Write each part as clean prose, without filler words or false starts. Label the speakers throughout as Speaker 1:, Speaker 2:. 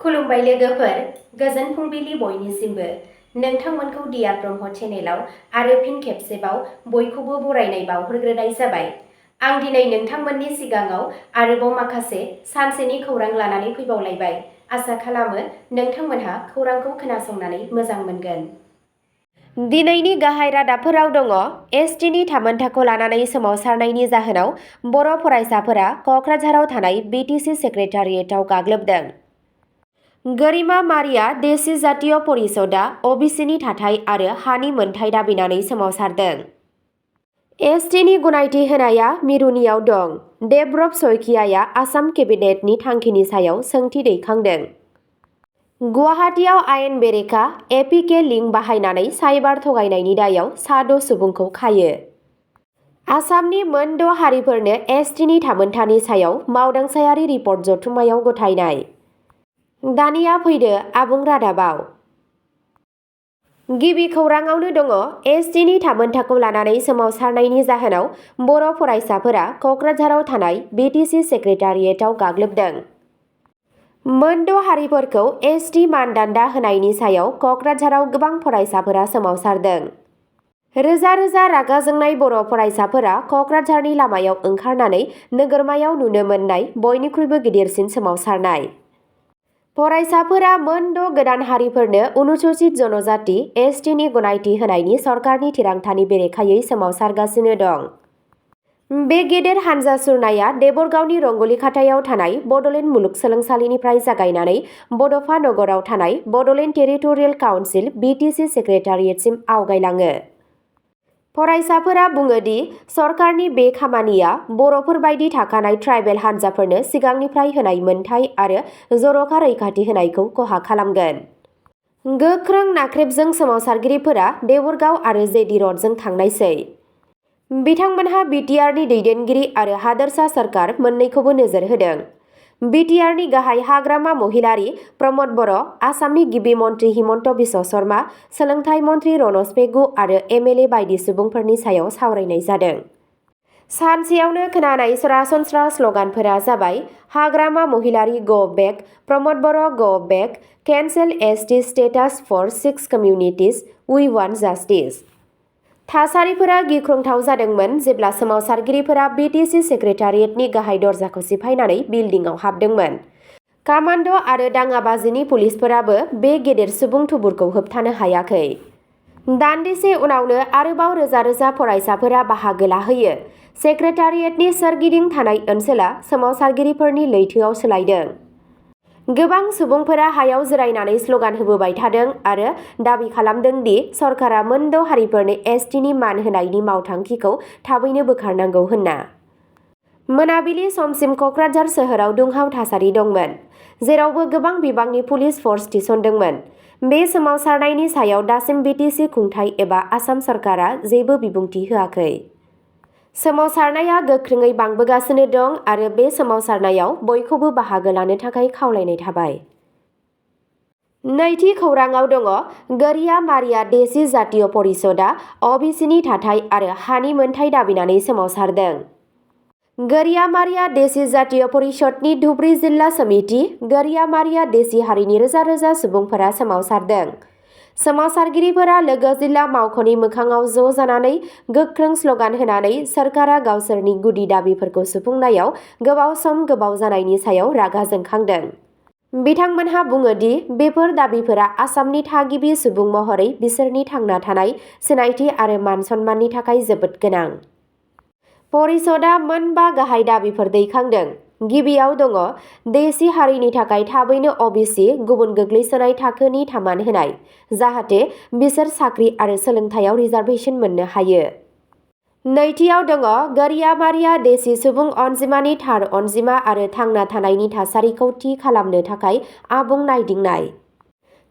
Speaker 1: खुलुमबाय लोगोफोर, गोजोन फुंबिलि बयनिसिमबो। नोंथांमोनखौ डियार ब्रह्म चेनेलाव आरो फिन खेबसेबाव बयखौबो बरायनाय बावहरग्रोनाय जाबाय। आं दिनै नोंथांमोननि सिगाङाव आरोबाव माखासे सानसेनि खौरां लानानै फैबावलायबाय। आसा खालामो नोंथांमोनहा खौरांखौ खोनासंनानै मोजां मोनगोन। दिनैनि गाहाय रादाबफोराव दङ एसटिनि थामोनथाखौ लानानै सोमावसारनायनि जाहोनाव बर' फरायसाफोरा क'क्राझाराव थानाय BTC सेक्रेटारियेटआव गाग्लोबदों। गरिमा मारिया देसि जातीय परिषदआ OBCनि थाथाय आरो हानि मोनथाय दाबिनानै सोमावसारदों। एसटिनि गनायथि होनाया मिरुनियाव दं। देबब्रत शइकियाआ आसाम केबिनेटनि थांखिनि सायाव सोंथि दैखांदों। गुवाहाटीआव आयेन बेरेखा APK लिंक बाहायनानै साइबार थगायनायनि दायाव सा6 सुबुंखौ खायो। आसामनि मोन 6 हारिफोरनो एसटिनि थामोनथानि सायाव मावदांसायारि रिपर्ट जथुम्मायाव गथायनाय। दानिया फैदो आबुं रादाबाव। गिबि खौराङावनो दङ एसटिनि थामोनथाखौ लानानै सोमावसारनायनि जाहोनाव बर' फरायसाफोरा क'क्राझाराव थानाय BTC सेक्रेटारियेटआव गाग्लोबदों। मोन 6 हारिफोरखौ एसटि मानदान्दा होनायनि सायाव क'क्राझाराव गोबां फरायसाफोरा सोमावसारदों। रोजा रोजा रागा जोंनाय बर' फरायसाफोरा क'क्राझारनि लामायाव ओंखारनानै नोगोरमायाव नुनो मोननाय बयनिख्रुइबो गिदिरसिन सोमावसारनाय। फरायसाफोरा मोन 6 गोदान हारिफोरनो अनुसूचित जनजाति एसटिनि गनायथि होनायनि सरकारनि थिरांथानि बेरेखायै सोमावसारगासिनो दं। बे गेदेर हानजा सुरनाया देबरगावनि रंगलिखाथायाव थानाय बड'लेण्ड मुलुगसोलोंसालिनिफ्राय जागायनानै बड'फा नगराव थानाय बड'लेण्ड टेरिटरियेल काउन्सिल BTC सेक्रेटारियेटसिम आवगायलाङो। फरायसाफोरा बुङो दि सरकारनि बे खामानिया बर'फोरबायदि थाखानाय ट्राइबेल हानजाफोरनो सिगांनिफ्राय होनाय मोनथाय आरो जर'खा रैखाथि होनायखौ खहा खालामगोन। गोख्रों नाख्रेबजों सोमावसारगिरिफोरा देबरगाव आरो जेडि रडजों थांनायसै। बिथांमोनहा बिटिआरनि दैदेनगिरि आरो हादोरसा सरकार मोन्नैखौबो नोजोर होदों। बिटिआरनि गाहाय हाग्रामा महिलारि प्रमद बर', आसामनि गिबि मन्त्रि हिमन्त बिश्व शर्मा, सोलोंथाइ मन्त्रि रनज पेगु आरो MLA बायदि सुबुंफोरनि सायाव सावरायनाय जादों। सानसेयावनो खोनानाय सरासनस्रा स्लगानफोरा जाबाय हाग्रामा महिलारि गो बेक, प्रमद बर' गो बेक, केन्सेल एसटि स्टेटास फर 6 कमिउनिटिज, उइ वान्ट जास्टिस। थासारिफोरा गिख्रंथाव जादोंमोन जेब्ला सोमावसारगिरिफोरा BTC सेक्रेटारियेटनि गाहाय दरजाखौ सिफायनानै बिल्डिंआव हाबदोंमोन। कामान्ड' आरो दाङाबाजिनि पुलिसफोराबो बे गेदेर सुबुं थुबुरखौ होबथानो हायाखै। दान्दिसे उनावनो आरोबाव रोजा रोजा फरायसाफोरा बाहागो लाहैयो। सेक्रेटारियेटनि सोरगिदिं थानाय ओनसोला सोमावसारगिरिफोरनि लैथोआव सोलायदों। गोबां सुबुंफोरा हायाव जिरायनानै स्लगान होबोबाय थादों आरो दाबि खालामदों दि सरकारा मोन 6 हारिफोरनो एसटिनि मान होनायनि मावथांखिखौ थाबैनो बोखारनांगौ होनना। मोनाबिलि समसिम क'क्राझार सोहोराव दुंहाव थासारि दंमोन, जेरावबो गोबां बिबांनि पुलिस फर्स थिसनदोंमोन। बे सोमावसारनायनि सायाव दासिम BTC खुंथाय एबा आसाम सरकारा जेबो बिबुंथि होआखै। सोमावसारनाया गोख्रोङै बांबोगासिनो दं आरो बे सोमावसारनायाव बयखौबो बाहागो लानो थाखाय खावलायनाय थाबाय। नैथि खौराङाव दङ गरिया मारिया देसि जातीय परिषदआ OBCनि थाथाय आरो हानि मोनथाय दाबिनानै सोमावसारदों। गरिया मारिया देसि जातीय परिषदनि धुबरी जिल्ला समिति गरिया मारिया देसि हारिनि रोजा रोजा सुबुंफोरा सोमावसारदों। सोमावसारगिरिफोरा लोगो जिल्ला मावख'नि मोखाङाव ज' जानानै गोख्रों स्लगान होनानै सरकारा गावसोरनि गुदि दाबिफोरखौ सुफुंनायाव गोबाव सम गोबाव जानायनि सायाव रागा जोंखांदों। बिथांमोनहा बुङो दि बेफोर दाबिफोरा आसामनि थागिबि सुबुं महरै बिसोरनि थांना थानाय, सिनायथि आरो मान सन्माननि थाखाय जोबोद गोनां। परिषदआ मोन 5 गाहाय दाबिफोर दैखांदों। गिबियाव दङ देसि हारिनि थाखाय थाबैनो OBC गुबुन गोग्लैसोनाय थाखोनि थामान होनाय, जाहाथे बिसोर साख्रि आरो सोलोंथायाव रिजार्भेसन मोननो हायो। नैथियाव दङ गरिया मारिया देसि सुबुं अनजिमानि थार अनजिमा आरो थांना थानायनि थासारिखौ थि खालामनो थाखाय आबुं नायदिंनाय।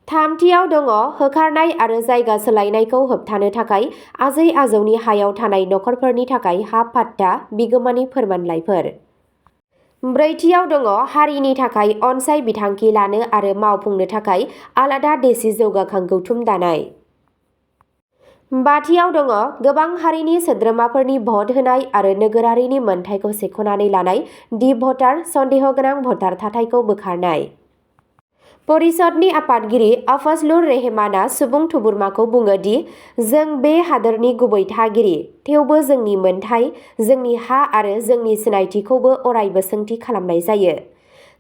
Speaker 1: थामथियाव दङ होखारनाय आरो जायगा सोलायनायखौ होबथानो थाखाय आजै आजौनि हायाव थानाय नखरफोरनि थाखाय हा पाट्टा बिगोमानि फोरमानलाइफोर। ब्रैथियाव दङ हारिनि थाखाय अनसाय बिथांखि लानो आरो मावफुंनो थाखाय आलादा देसि जौगाखां गौथुम दानाय। बाथियाव दङ गोबां हारिनि सोद्रोमाफोरनि भट होनाय आरो नोगोरारिनि मोनथायखौ सेख'नानै लानाय डिप भटार, सन्देह गोनां भटार थाथायखौ बोखारनाय। परिषदनि आफादगिरि अफजलुर रेहमाना सुबुं थुबुरमाखौ बुङो दि जों बे हादोरनि गुबै थागिरि, थेवबो जोंनि मोनथाय, जोंनि हा आरो जोंनि सिनायथिखौबो अरायबो सोंथि खालामनाय जायो।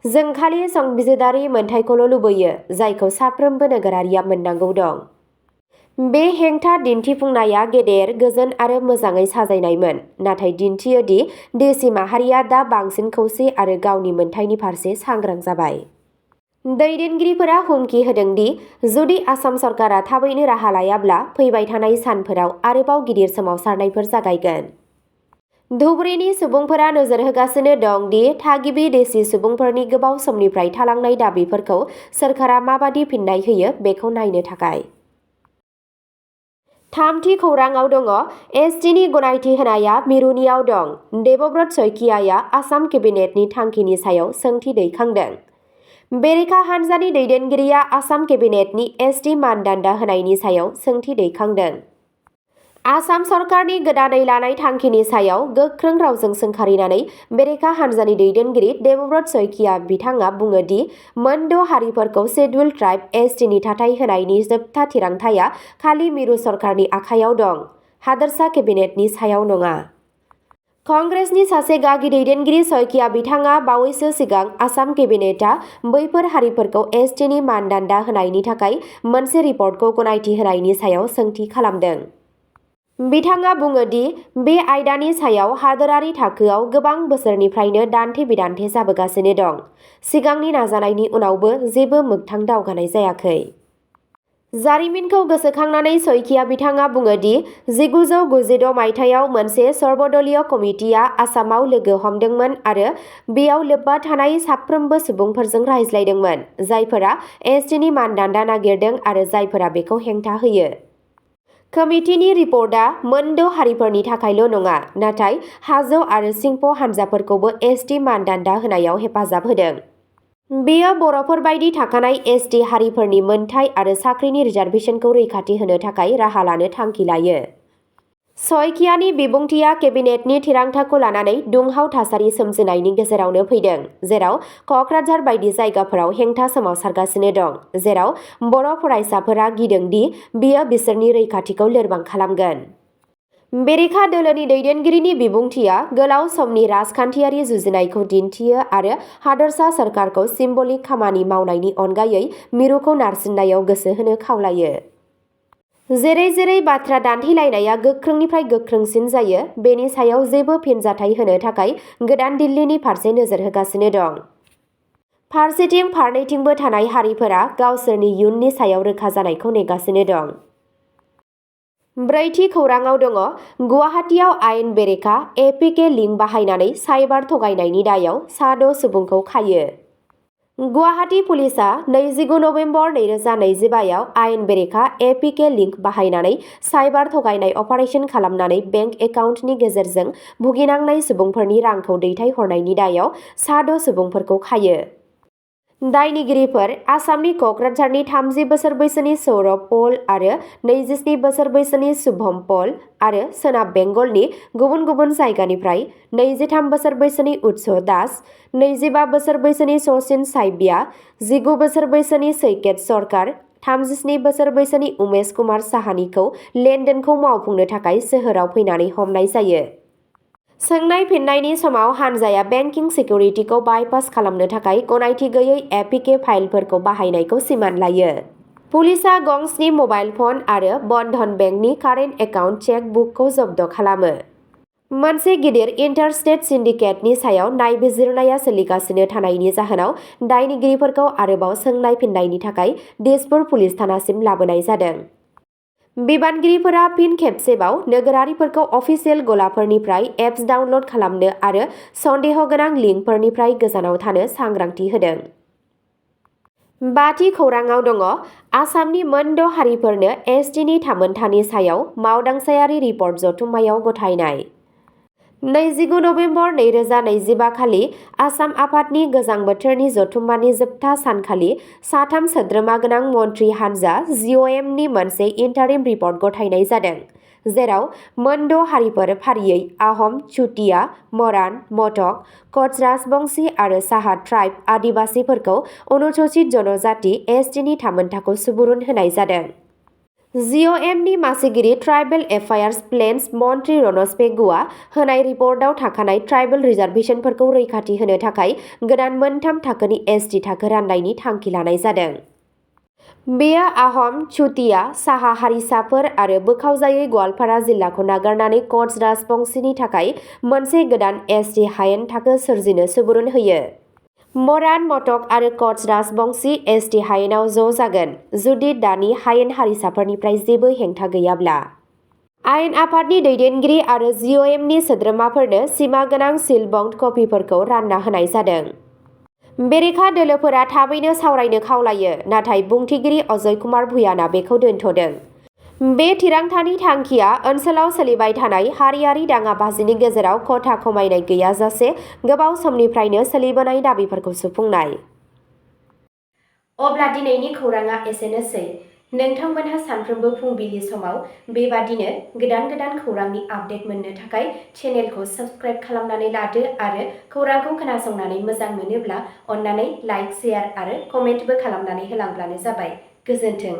Speaker 1: जों खालि संबिजिदारि मोनथायखौल' लुबैयो, जायखौ साफ्रोमबो नोगोरारिया मोननांगौ दं। बे हेंथा दिन्थिफुंनाया गेदेर, गोजोन आरो मोजाङै साजायनायमोन, नाथाय दिन्थियो दि देसि माहारिया दा बांसिन खौसे आरो गावनि मोनथायनि फारसे सांग्रां जाबाय। दैदेनगिरिफोरा हुमखि होदों दि जुदि आसाम सरकारा थाबैनो राहा लायाब्ला फैबाय थानाय सानफोराव आरोबाव गिदिर सोमावसारनायफोर जागायगोन। धुबुरीनि सुबुंफोरा नोजोर होगासिनो दं दि थागिबि देसि सुबुंफोरनि गोबाव समनिफ्राय थालांनाय दाबिफोरखौ सोरखारा माबादि फिन्नाय होयो बेखौ नायनो थाखाय। थामथि खौरांआव दङ एसटिनि गनायथि होनाया मिरुनियाव दं। देबब्रत शइकियाआ आसाम केबिनेटनि थांखिनि सायाव सोंथि दैखांदों। बेरेखा हान्जानि दैदेनगिरिया आसाम केबिनेटनि एसटि मानदान्दा होनायनि सायाव सोंथि दैखांदों। आसाम सरकारनि गोदानै लानाय थांखिनि सायाव गोख्रों रावजों सोंखारिनानै बेरेखा हान्जानि दैदेनगिरि देबब्रत शइकिया बिथाङा बुङो दि मोनद' हारिफोरखौ शेड्युल ट्राइब एसटिनि थाथाय होनायनि जोबथा थिरांथाया खालि मिरु सरकारनि आखायाव दं, हादोरसा केबिनेटनि सायाव नङा। कंग्रेसनि सासे गागि दैदेनगिरि शइकिया बिथाङा बावैसो सिगां आसाम केबिनेटआ बैफोर हारिफोरखौ एसटिनि मानदान्दा होनायनि थाखाय मोनसे रिपर्टखौ गनायथि होनायनि सायाव सोंथि खालामदों। बिथाङा बुङो दि बे आयदानि सायाव हादोरारि थाखोआव गोबां बोसोरनिफ्रायनो दान्थे-बिदान्थे जाबोगासिनो दं। सिगांनि नाजानायनि उनावबो जेबो मोगथां दावगानाय जायाखै। जारिमिनखौ गोसोखांनानै शइकिया बिथाङा बुङो दि 1996 मायथाइयाव मोनसे सर्वदलीय कमिटिआ आसामाव लोगो हमदोंमोन आरो बेयाव लोब्बा थानाय साफ्रोमबो सुबुंफोरजों रायज्लायदोंमोन, जायफोरा एसटिनि मानदान्दा नागिरदों आरो जायफोरा बेखौ हेंथा होयो। कमिटिनि रिपर्टआ मोनद' हारिफोरनि थाखायल' नङा, नाथाय हाजो आरो सिंफ' हानजाफोरखौबो एसटि मानदान्दा होनायाव हेफाजाब होदों। बेयो बर'फोर बायदि थाखानाय एसटि हारिफोरनि मोनथाय आरो साख्रिनि रिजार्भेशनखौ रैखाथि होनो थाखाय राहा लानो थांखि लायो। शइकियानि बिबुंथिआ केबिनेटनि थिरांथाखौ लानानै दुंहाव थासारि सोमजिनायनि गेजेरावनो फैदों, जेराव क'क्राझार बायदि जायगाफोराव हेंथा सोमावसारगासिनो दं, जेराव बर' फरायसाफोरा गिदों दि बेयो बिसोरनि रैखाथिखौ लोरबां खालामगोन। बेरेखा दोलोनि दैदेनगिरिनि बिबुंथिआ गोलाव समनि राजखान्थियारि जुजिनायखौ दिन्थियो आरो हादोरसा सोरखारखौ सिम्बलिक खामानि मावनायनि अनगायै मिरुखौ नारसिननायाव गोसो होनो खावलायो। जेरै जेरै बाथ्रा दान्थेलायनाया गोख्रोंनिफ्राय गोख्रोंसिन जायो, बेनि सायाव जेबो फिनजाथाय होनो थाखाय गोदान दिल्लीनि फारसे नोजोर होगासिनो दं। फारसेथिं फारनैथिंबो थानाय हारिफोरा गावसोरनि इयुननि सायाव रोखा जानायखौ नेगासिनो दं। ब्रैथि खौरांआव दङ गुवाहाटीआव आयेन बेरेखा एपिके लिंक बाहायनानै साइबार थगायनायनि दायाव सा 6 सुबुंखौ खायो। गुवाहाटी पुलिसआ 29 नबेम्बर 2025 आव आयेन बेरेखा एपिके लिंक बाहायनानै साइबार थगायनाय अपारेसन खालामनानै बेंक एकाउन्टनि गेजेरजों भुगिनांनाय सुबुंफोरनि रांखौ दैथायहरनायनि दायाव सा 6 सुबुंफोरखौ खायो। दायनिगिरिफोर आसामनि क'क्राझारनि 30 बोसोर बैसोनि सौरभ पल आरो 27 बोसोर बैसोनि शुभम पल आरो सोनाब बेंगलनि गुबुन गुबुन जायगानिफ्राय 23 बोसोर बैसोनि उत्स दास, 25 बोसोर बैसोनि सचिन साइबिया, 19 बोसोर बैसोनि सैकेत सरकार, 37 बोसोर बैसोनि उमेश कुमार साहानिखौ लेनदेनखौ मावफुंनो थाखाय सोहोराव फैनानै हमनाय जायो। सोंनाय फिननायनि समाव हानजाया बेंकिं सिकिउरिटिखौ बाइपास खालामनो थाखाय गनायथि गैयै एपिके फाइलफोरखौ बाहायनायखौ सिमान लायो। पुलिसआ गंस्नि मबाइल फन आरो बन्धन बेंकनि कारेन्ट एकाउन्ट चेक बुकखौ जब्द खालामो। मोनसे गिदिर इन्टारस्टेट सिन्डिकेटनि सायाव नायबिजिरनाया सोलिगासिनो थानायनि जाहोनाव दायनिगिरिफोरखौ आरोबाव सोंनाय फिननायनि थाखाय दिसपुर पुलिस थानासिम लाबोनाय जादों। बिबानगिरिफोरा फिन खेबसेबाव नोगोरारिफोरखौ अफिसियेल गलाफोरनिफ्राय एप्स डाउनल'ड खालामनो आरो सन्देह गोनां लिंकफोरनिफ्राय गोजानाव थानो सांग्रांथि होदों। बाथि खौरांआव दङ आसामनि मोनद' हारिफोरनो एसटिनि थामोनथानि सायाव मावदांसायारि रिपर्ट जथुम्मायाव गथायनाय। 29 नबेम्बर 2025 खालि आसाम आफादनि गोजां बोथोरनि जथुम्मानि जोबथा सानखालि साथाम सोद्रोमा गोनां मन्थ्रि हानजा जिअ'एमनि मोनसे इन्टारिम रिपर्ट गथायनाय जादों। जेराव मोन' हारिफोर फारियै आहम, चुटिया, मरान, मटक, कच राजबंशी आरो साहा ट्राइब आदिबासिफोरखौ अनुसूचित जनजाति (एसटि) नि थामोनथाखौ सुबुरुन होनाय जादों। जिअ'एमनि मासिगिरि ट्राइबेल एफायार्स प्लेन्स मन्थ्रि रनज पेगुआ होनाय रिपर्टआव थाखानाय ट्राइबेल रिजार्भेशनफोरखौ रैखाथि होनो थाखाय गोदान मोनथाम थाखोनि एसटि थाखो राननायनि थांखि लानाय जादों। बेयो आहम, चुटिया, साहा हारिसाफोर आरो बोखावजायै गवालपारा जिल्लाखौ नागारनानै कच राजबंशीनि थाखाय मोनसे गोदान एसटि हायेन थाखो सोरजिनो सुबुरुन होयो। मरान, मटक आरो कच राजबंशी एसटि हायेनाव ज' जागोन, जुदि दानि हायेन हारिसाफोरनिफ्राय जेबो हेंथा गैयाब्ला। आयेन आफादनि दैदेनगिरि आरो जिअ'एमनि सोद्रोमाफोरनो सिमा गोनां सिल-बंड कपिफोरखौ रानना होनाय जादों। बेरेखा दोलोफोरा थाबैनो सावरायनो खावलायो, नाथाय बुंथिगिरि अजय कुमार भुयाना बेखौ दोनथ'दों। बे थिरांथानि थांखिया ओनसोलाव सोलिबाय थानाय हारियारि दाङाबाजिनि गेजेराव खथा खमायनाय गैयाजासे गोबाव समनिफ्रायनो सोलिबोनाय दाबिफोरखौ सुफुंनाय। अब्ला दिनैनि खौरांआ एसेनोसै। नोंथांमोनहा सानफ्रोमबो फुंबिलि समाव बेबादिनो गोदान खौरांनि आपडेट मोननो थाखाय चेनेलखौ साबस्क्राइब खालामनानै लादो आरो खौरांखौ खोनासंनानै मोजां मोनोब्ला अन्नानै लाइक, शेयार आरो कमेन्टबो खालामनानै होलांब्लानो जाबाय। गोजोन्थों।